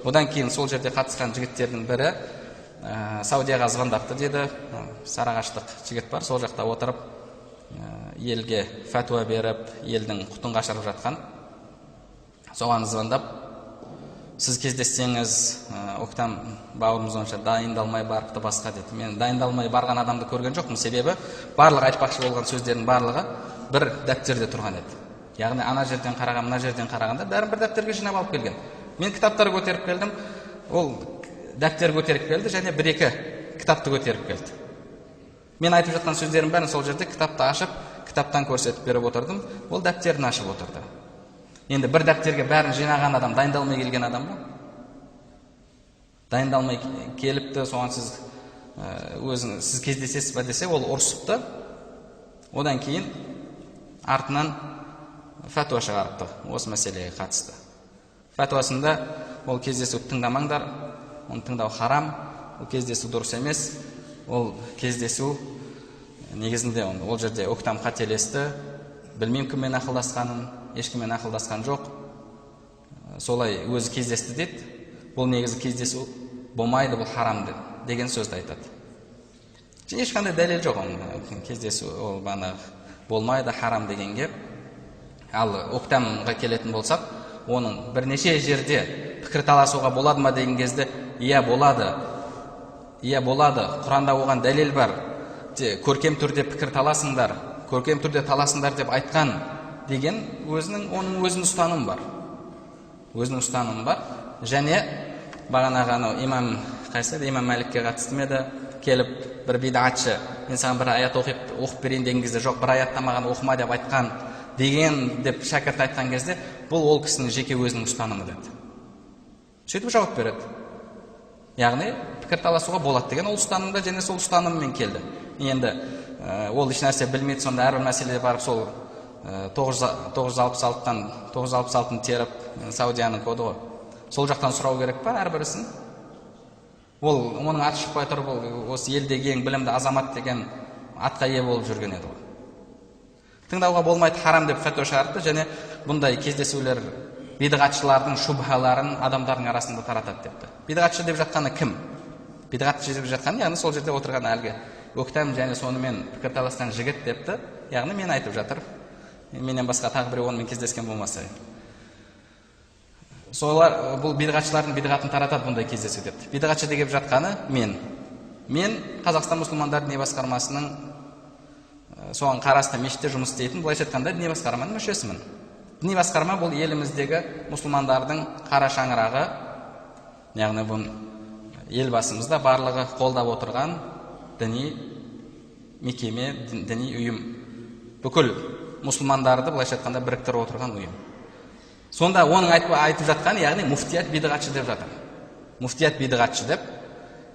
Одан кейін сол жерде қатысқан жігіттердің бірі Саудияға звондапты деді. Сарыағаштық жігіт бар, сол жақта отырып елге фәтуа беріп, елдің құтын қашырып жатқан. Соған звондап, сіз кездессеңіз, Октам бауырымыз онша дайындалмай барыпты басқа деді. Мен дайындалмай барған адамды көрген жоқпын, себебі барлық айтпақшы болған сөздердің барлығы бір дәптерде тұрған еді. Яғни ана жерден қараған, мына жерден қарағанда бәрін бір дәптерге жинап алып келген. Мен кітаптар көтеріп келдім, ол дәптер көтеріп келді және бір-екі кітапты көтеріп келді. Мен айтып жатқан сөздерім бәрін сол жерде кітапты ашып, кітаптан көрсетіп беріп отырдым, ол дәптерін ашып отырды. Енді бір дәптерге бәрін жинаған адам дайындалмай келген адам ба? Дайындалмай келіпті, соған сіз өзіңіз сіз кездесесіз ба десе, ол ұрсыпты. Одан кейін артынан фәтуа шығарыпты осы мәселеге қатысты. Фәтуасында ол кездесуді тыңдамаңдар, оны тыңдау харам, ол кездесу дұрыс емес, ол кездесу негізінде ол жерде Октам қателесті, білмеймін кіммен ақылдасқанын, ешкіммен ақылдасқан жоқ, солай өзі кездесті дейді. Бұл негізі кездесу болмайды, бұл харам деген сөзді айтады. Және ешқандай дәлел жоқ оның кездесу ол бағанағы болмайды, харам дегенге. Ал Октамға келетін болсақ, оның бірнеше жерде пікір таласуға болады ма деген кезде, иә болады, иә болады, Құранда оған дәлел бар, көркем түрде пікір таласыңдар, көркем түрде таласыңдар деп айтқан деген өзінің, оның өзінің ұстанымы бар, өзінің ұстанымы бар. Және бағанағы анау имам қайсы еді, имам Мәлікке қатысты ма еді, келіп бір бидатшы, мен саған бір аят оқып берейін деген кезде, жоқ, бір аятта маған оқыма деп айтқан деген деп шәкірт айтқан кезде, бұл ол кісінің жеке өзінің ұстанымы деді. Сөйтіп жауап береді. Яғни пікір таласуға болады деген ол ұстанымда және сол ұстаныммен келді. Енді ол ешнәрсе білмейді, сонда әрбір мәселеде барып сол 966-дан 966-ны теріп, Саудияның коды ғой, сол жақтан сұрау керек па әрбірісін? Ол оның аты шықпай тұрып, ол осы елдегі ең білімді азамат деген атқа ие болып жүрген еді ғой. Тыңдауға болмайды, харам деп фәтуа шығарыпты. Және бұндай кездесулер бидғатшылардың шубхаларын адамдардың арасында таратады депті. Бидғатшы деп жатқаны кім? Бидғатшы деп жатқаны, яғни сол жерде отырған әлгі Өктам және сонымен пікірталасқан жігіт депті. Яғни мен айтып жатыр, менен басқа тағы біреу онымен кездескен болмаса. Солар бұл бидғатшылардың бидғатын таратады бұндай кездесу депті. Бидғатшы деп жатқаны мен. Мен Қазақстан мұсылмандар діни басқармасының соған қарасты мешітте жұмыс істейтін, былайша айтқанда, діни басқарманың мүшесімін. Діни басқарма бұл еліміздегі мұсылмандардың қара шаңырағы, яғни бұл елбасымыз да барлығы қолдап отырған діни мекеме, діни ұйым. Бүкіл мұсылмандарды былайша айтқанда біріктіріп отырған ұйым. Сонда оның айтып жатқаны, яғни муфтият бидғатшы деп жатыр. Муфтият бидғатшы деп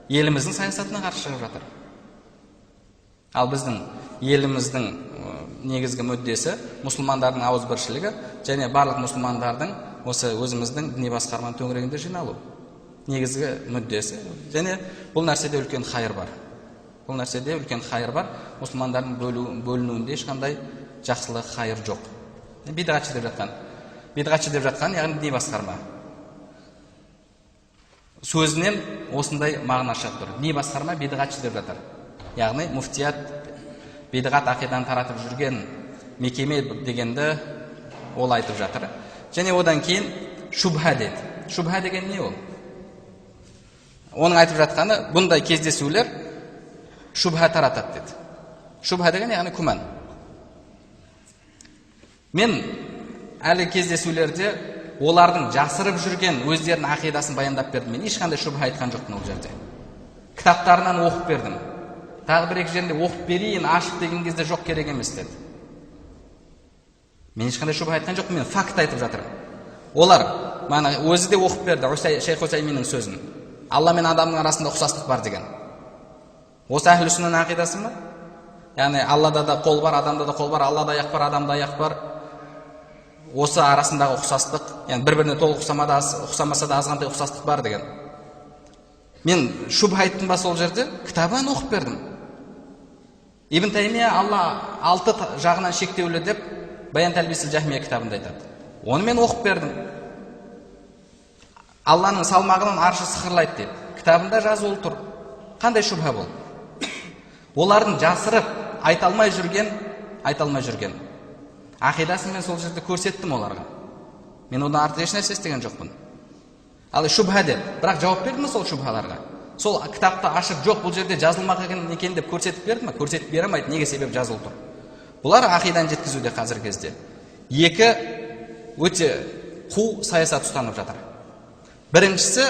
еліміздің саясатына қарсы шығып жатыр. Ал біздің еліміздің негізгі мүддесі мұсылмандардың ауызбіршілігі және барлық мұсылмандардың осы өзіміздің діни басқарманың төңірегінде жиналу. Негізгі мүддесі. Және бұл нәрседе үлкен хайыр бар. Бұл нәрседе үлкен хайыр бар. Мұсылмандардың бөлінуінде ешқандай жақсылық, хайыр жоқ. Бидғатшы деп жатқан. Бидғатшы деп жатқан, яғни діни басқарма. Сөзінен осындай мағына шығып тұр. Діни басқарма бидғатшы деп жатыр. Яғни муфтият бидғат ақиданы таратып жүрген мекеме дегенді ол айтып жатыр. Және одан кейін шубха деді. Шубха деген не ол? Оның айтып жатқаны, бұндай кездесулер шубха таратады деді. Шубха деген яғни күмән. Мен әлі кездесулерде олардың жасырып жүрген өздерінің ақидасын баяндап бердім. Мен ешқандай шубха айтқан жоқпын ол жерде. Кітаптарынан оқып бердім. Тағы бір екі жерінде оқып берейін, ашып деген кезде жоқ, керек емес деді. Мен ешқандай шубха айтқан жоқпын, мен факт айтып жатырмын. Олар мана өзі де оқып берді Шейх Усайминнің сөзін. Алла мен адамның арасында ұқсастық бар деген. Осы әхлі сүннаның ақидасы ма? Яғни Аллада да қол бар, адамда да қол бар, Аллада аяқ бар, адамда аяқ бар. Осы арасындағы ұқсастық, яғни бір-біріне толық ұқсамаса да азғантай ұқсастық бар деген. Мен шубха айттым ба сол жерде? Кітабынан оқып бердім. Ибн Таймия Алла алты жағынан шектеулі деп Баян тәлбисил жахмия кітабында айтады. Оны мен оқып бердім. Алланың салмағынан аршы сықырлайды деді. Кітабында жазулы тұр. Қандай шүбһә бұл? Олардың жасырып айта алмай жүрген ақидасын мен сол жерде көрсеттім оларға. Мен одан артық ешнәрсе істеген жоқпын. Ал шүбһә деді. Бірақ жауап берді ме сол шүбһаларға? Сол кітапты ашып, жоқ, бұл жерде жазылмаған екен деп көрсетіп берді ме? Көрсетіп бере алмайды. Неге? Себеп жазылып тұр. Бұлар ақиданы жеткізуде қазіргі кезде. Екі өте қу саясат ұстанып жатыр. Біріншісі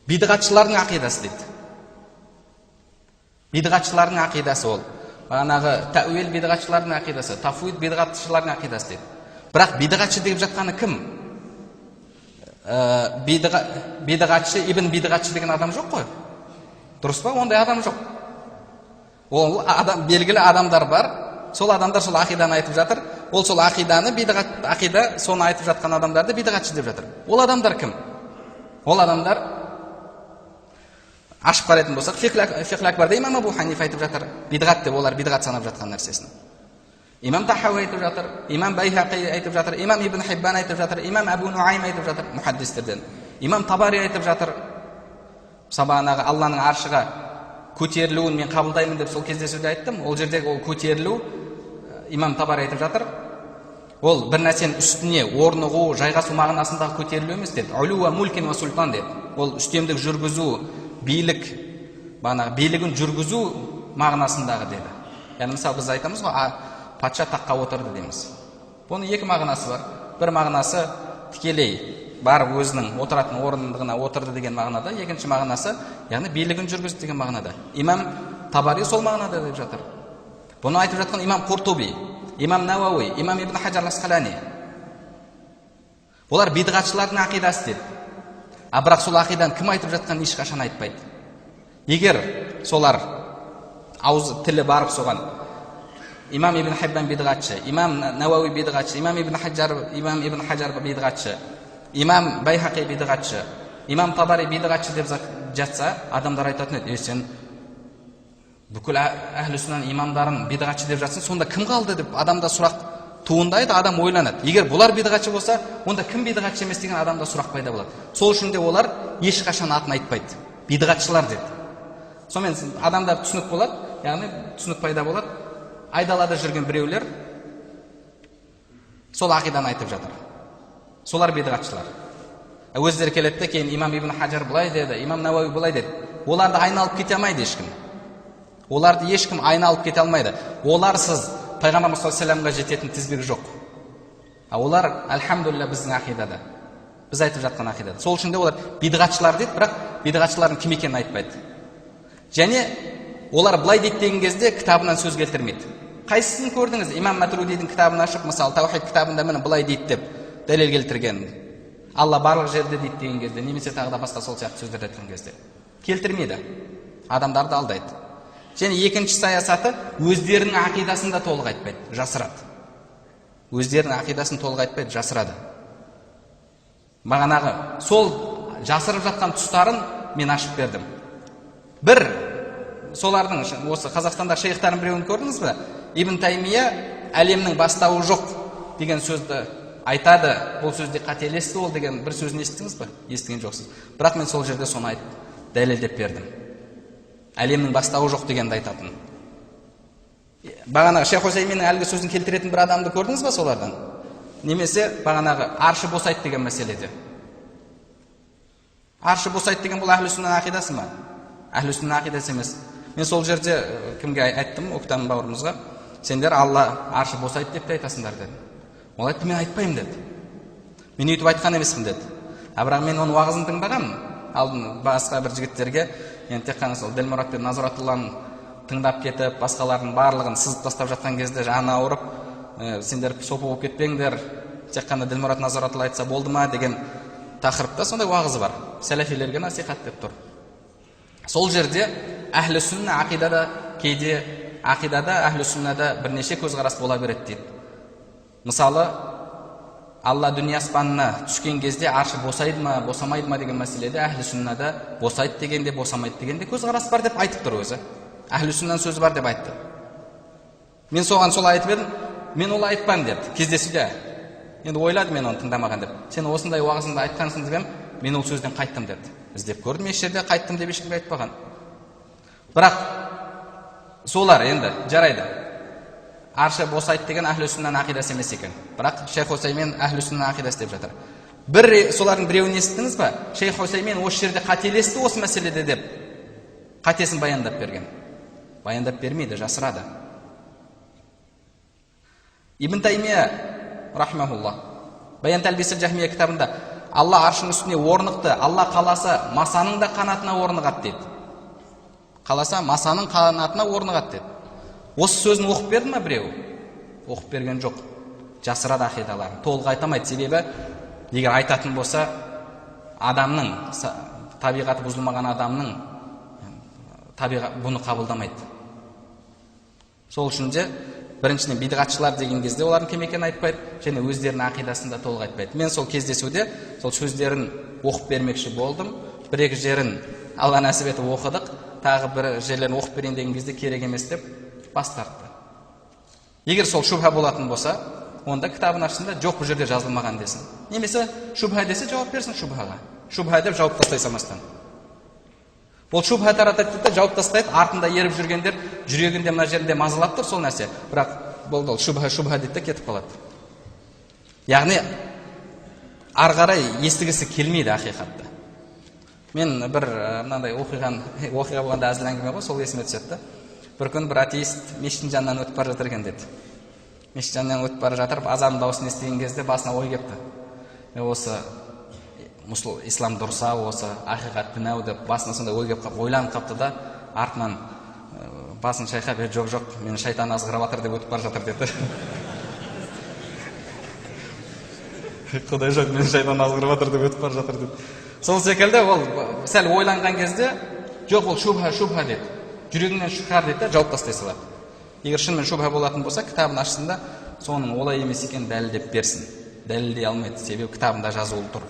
бидғатшылардың ақидасы дейді. Бидғатшылардың ақидасы ол. Бағанағы тәуел бидғатшылардың ақидасы, тафуид бидғатшылардың ақидасы дейді. Бірақ бидғатшы деп жатқаны кім? Бидғатшы, ибн бидғатшы деген адам жоқ қой. Дұрыс па? Ондай адам жоқ. Ол адам, белгілі адамдар бар. Сол адамдар сол ақиданы айтып жатыр. Ол сол ақиданы, бидғат, ақида, соны айтып жатқан адамдарды бидғатшы деп жатыр. Ол адамдар кім? Ол адамдар ашып қарайтын болсақ, фиқх акбарда имам Абу Ханифа айтып жатыр. Бидғат деп, олар бидғат санап жатқан нәрсесін. Имам Тахауи айтып жатыр, имам Байхақи айтып жатыр, имам Ибн Хиббан айтып жатыр, имам Абу Нуайм айтып жатыр, мухаддистерден. Имам Табари айтып жатыр. Бағанағы Алланың аршыға көтерілуін мен қабылдаймын деп сол кездесуде айттым. Ол жердегі ол көтерілу, имам Табари айтып жатыр, ол бір нәрсенің үстіне орнығу, жайғасу мағынасындағы көтерілу емес деді. Улуа мулкин ва султан деді. Ол үстемдік жүргізу, билік, бағанағы билігін жүргізу мағынасындағы деді. Яғни мысалы біз айтамыз ғой, патша таққа отырды дейміз. Бұның екі мағынасы бар. Бір мағынасы тікелей барып өзінің отыратын орындығына отырды деген мағынада, екінші мағынасы яғни билігін жүргізді деген мағынада. Имам Табари сол мағынада деп жатыр. Бұны айтып жатқан имам Қуртуби, имам Науауи, имам Ибн Хажар Асқалани. Олар бидғатшылардың ақидасы деді. А бірақ сол ақиданы кім айтып жатқанын ешқашан айтпайды. Егер солар ауыз тілі барып соған имам Ибн Хиббан бидғатшы, имам Науауи бидғатшы, имам Ибн Хажар, имам Ибн Хажар бидғатшы, имам Байхақи бидғатшы, имам Табари бидғатшы деп жатса, адамдар айтатын еді: сен бүкіл әхлі сүннаның имамдарын бидғатшы деп жатсың, сонда кім қалды деп адамда сұрақ туындайды, адам ойланады. Егер бұлар бидғатшы болса, онда кім бидғатшы емес деген адамда сұрақ пайда болады. Сол үшін де олар ешқашан атын айтпайды, бидғатшылар деді. Сонымен адамда түсінік болады, яғни түсінік пайда болады. Айдалада жүрген біреулер сол ақиданы айтып жатыр. Солар бидғатшылар. Өздері келеді де кейін имам Ибн Хажар былай деді, имам Науауи былай деді. Оларды айналып кете алмайды ешкім. Оларды ешкім айналып кете алмайды. Оларсыз пайғамбарымыз саллаллаху алейхи жететін тізбек жоқ. А олар альхамдулилля біздің ақидада. Біз айтып жатқан ақидада. Сол үшін де олар бидғатшылар дейді, бірақ бидғатшылардың кім екенін айтпайды. Және олар былай дейді деген кезде кітабынан сөз келтірмейді. Қайсысын көрдіңіз? Имам Матуридидің кітабын ашып, мысалы, Таухид кітабында міне былай дейді деп дәлел келтірген. Алла барлық жерде дейді деген кезде, немесе тағы да басқа сол сияқты сөздерді айтқан кезде келтірмейді. Адамдарды алдайды. Және екінші саясаты, өздерінің ақидасын да толық айтпайды, жасырады. Өздерінің ақидасын толық айтпайды, жасырады. Бағанағы сол жасырып жатқан тұстарын мен ашып бердім. Бір солардың осы Қазақстанда шейхтардың біреуін көрдіңіз бе? Ибн Таймия әлемнің бастауы жоқ деген сөзді айтады. Бұл сөзде қателесті ол деген бір сөзін естідіңіз бе? Естіген жоқсыз. Бірақ мен сол жерде соны айтып дәлелдеп бердім. Әлемнің бастауы жоқ дегенді айтатын. Бағанағы Шейх Хусейминнің әлгі сөзін келтіретін бір адамды көрдіңіз ба солардан? Немесе бағанағы аршы босайды деген мәселеде. Аршы босайды деген бұл әхлі сүннаның ақидасы ма? Әхлі сүннаның ақидасы емес. Мен сол жерде кімге айттым, Октан бауырымызға, сендер Алла аршы босайды деп те айтасыңдар дедім. Ол айтты, мен айтпаймын деді. Мен өйтіп айтқан емеспін деді. А бірақ мен оның уағызын тыңдағанмын. Алдын басқа бір жігіттерге, енді тек қана сол Ділмұрат пен Назратулланы тыңдап кетіп, басқалардың барлығын сызып тастап жатқан кезде жаны ауырып, сендер сопы болып кетпеңдер, тек қана Ділмұрат Назратулла айтса болды ма деген тақырыпта сондай уағызы бар. Сәләфилерге насихат деп тұр. Сол жерде әхлі сүнна ақидада, кейде ақидада әхлі сүннада бірнеше көзқарас бола береді дейді. Мысалы, Алла дүние аспанына түскен кезде аршы босайды ма, босамайды ма деген мәселеде әхлі сүннада босайды дегенде, босамайды дегенде көзқарас бар деп айтып тұр өзі. Әхлі сүннаның сөзі бар деп айтты. Мен соған солай айтып едім, мен олай айтпаймын деді кездесуде. Енді ойлады мен оны тыңдамаған деп. Сен осындай уағызыңда айтқансың деп едім, мен ол сөзден қайттым деді. Іздеп көрдім, еш жерде қайттым деп ешкімге айтпаған. Бірақ солар енді жарайды. Аршы босайды деген әхлі сүннаның ақидасы емес екен. Бірақ Шейх Хусаймен әхлі сүннаның ақидасы деп жатыр. Бір солардың біреуін естідіңіз ба? Шейх Хусаймен осы жерде қателесті осы мәселеде деп қатесін баяндап берген. Баяндап бермейді, жасырады. Ибн Таймия рахимахуллах Баян тәлбисил жахмия кітабында Алла аршының үстіне орнықты, Алла қаласа масаның да қанатына орнығады деді. Қаласа масаның қанатына орнығады деді. Осы сөзін оқып берді ма біреу? Оқып берген жоқ. Жасырады ақидаларын. Толық айта алмайды. Себебі егер айтатын болса, адамның табиғаты бұзылмаған адамның табиғат бұны қабылдамайды. Сол үшін де біріншіден бидғатшылар деген кезде олардың кім екенін айтпайды, және өздерінің ақидасын да толық айтпайды. Мен сол кездесуде сол сөздерін оқып бермекші болдым. Бір-екі жерін Алла нәсіп етіп оқыдық, тағы бір жерлерін оқып берейін деген кезде керек емес деп бас тартты. Егер сол шубха болатын болса, онда кітабын ашсын да, жоқ, бұл жерде жазылмаған десін. Немесе шубха десе, жауап берсін шубхаға. Шубха деп жауап тастай салмастан. Ол шубха таратады да жауап тастайды, артында еріп жүргендер жүрегінде мына жерінде мазалап тұр сол нәрсе. Бірақ болды, ол шубха, шубха дейді да кетіп қалады. Яғни ары қарай естігісі келмейді ақиқатты. Мен бір мынандай оқиға болғанда әзіл әңгіме ғой, сол есіме түседі да. Бір күні бір атеист мешіттің жанынан өтіп бара жатыр екен деді. Мешіт жанынан өтіп бара жатырып, азан дауысын естіген кезде басына ой келіпті. Осы ислам дұрыс ау, осы ақиқат дін ау деп басына сондай ой келіп қалып, ойланып қалыпты да, артынан басын шайқап, жоқ, жоқ, мені шайтан азғырып жатыр деп өтіп бара жатыр деді. Құдай жоқ, мені шайтан азғырып жатыр деп өтіп бара жатыр деді. Сол секілді ол сәл ойланған кезде, жоқ, ол шубха, шубха деді. Жүрегіңнен шығар деді да, жауап тастай салады. Егер шынымен шубха болатын болса, кітабын ашсын да, соның олай емес екенін дәлелдеп берсін. Дәлелдей алмайды, себебі кітабында жазулы тұр.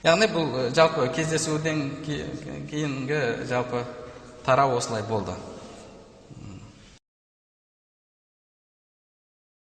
Яғни бұл жалпы кездесуден кейінгі жалпы тарау осылай болды.